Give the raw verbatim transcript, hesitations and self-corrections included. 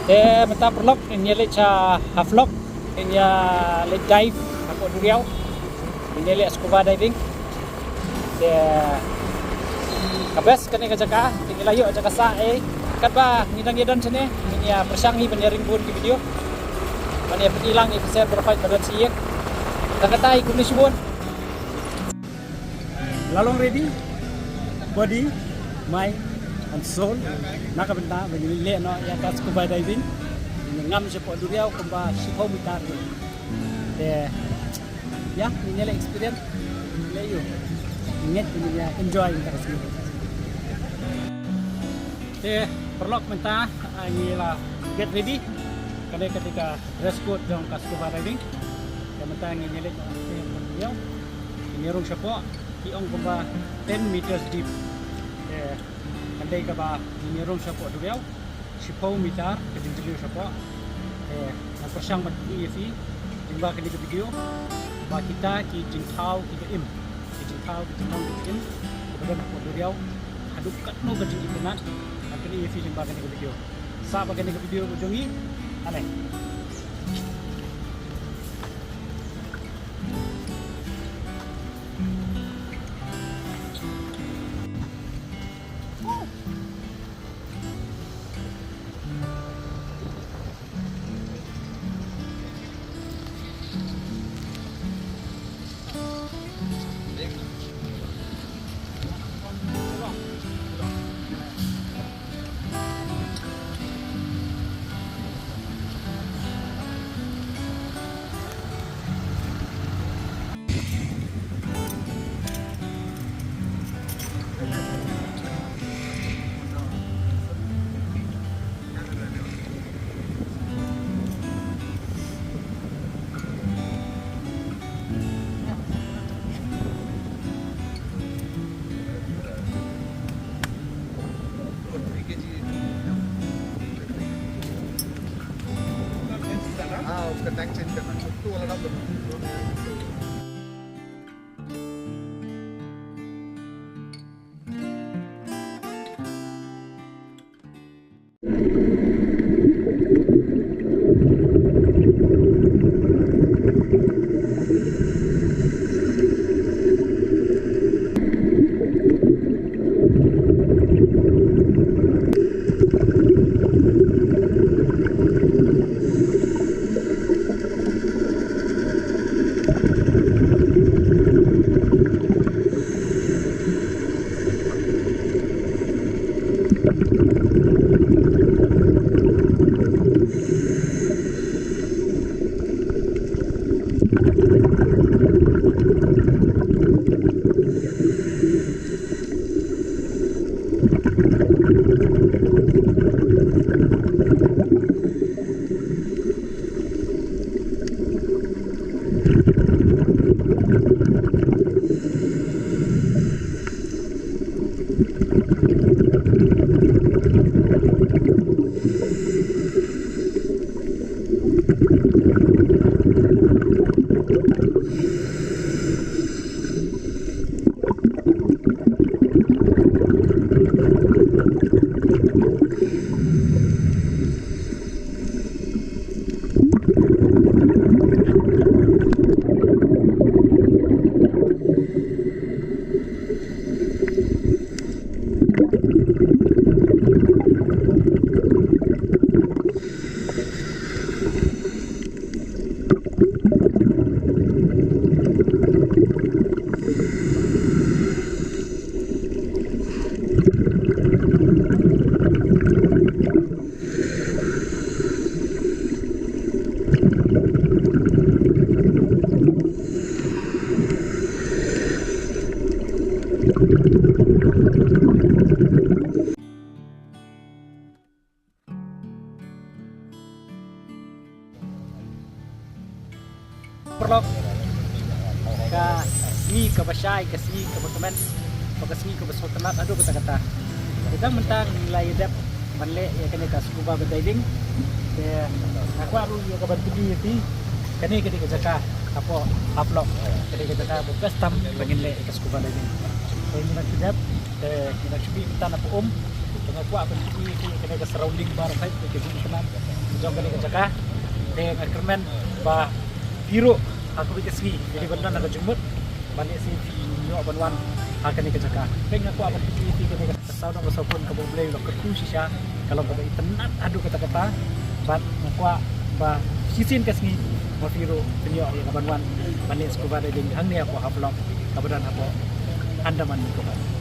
Te mynta paralok ngin ïa leit sha Havelock, ngin ïa leit dive hapoh duriaw, ngin ïa leit scuba diving. Te ka best kane ka jaka, te ngi la ïoh jaka sah eh. Katba ngi dang ïa don shane, ngin ïa pyrshang hi ban ïa ring bun ki video, ban ïa pyni lang ïa ki sher bad pait ba don sha ïing. Tang katta hi, kumne shibun. La long ready body, mind and soul na ka bynta ba ngin leh noh ïa ka scuba diving. Ngin ngam shapoh duriaw kumba shiphew meter. Te ïa, ngin ïa leh experience, leh ïa u, ngin ïa enjoy ïa ka sngi. Te paralok, mynta, ah, ngi la get ready. Kane ka dei ka dress code jong ka scuba diving. Te mynta ngin ïa leit, eh, ïa, ngin ïa rung shapoh, ki ong kumba ten meters deep. Te ka dei kaba ngin ïa rung shapoh duriaw, shiphew meter ka jingjylliew shapoh. Te nga pyrshang ban pyni ïa phi lyngba kane ka video ba kita ki jingthaw kiba im, ki jingthaw ki jinglong kiba im, kiba don hapoh duriaw, haduh katno ka jingitynnat, ngan pyni ïa phi lyngba kane ka video. Sah bad kane ka video ka jong ngi. Ale. हाँ, उसका टैंक चेंज करना। तो वाला डाल दो। Paralok, ka sngi kaba shai, ka sngi kaba kmen, bad ka sngi kaba sngewtynnat haduh katta katta. Te mynta ngi la ïa dep ban leh ïa kane ka scuba diving. Te nga kwah ruh ïa ka ban pyni ïa phi kane ka dei ka jaka hapoh Haflong, ka dei ka jaka ba best tam ba ngin leh ïa ka scuba diving. Te ngi nang shu dep, te ngi nang shu mih mynta na Paum. Te nga kwah ban pyni ïa phi kane ka surrounding baroh, ka jingïakhun jong kane ka jaka. Te nga kyrmen ba phi ruh ha kawei ka sngi phi dei ban don ha ka jingmut ban leh shisha phi ïoh ban wan ha kane ka jaka. Te nga kwah ban pyni ïa phi kane ka sawdong ka sawkun kaba U Blei u la kyrkhu shisha, ka long kaba itynnad haduh katta katta. Bad nga kwah ba shisien ka sngi ma phi ruh phin ïoh ïa ka ban wan ban leh scuba diving hangne hapoh Haflong kaba don hapoh Andaman Nicobar.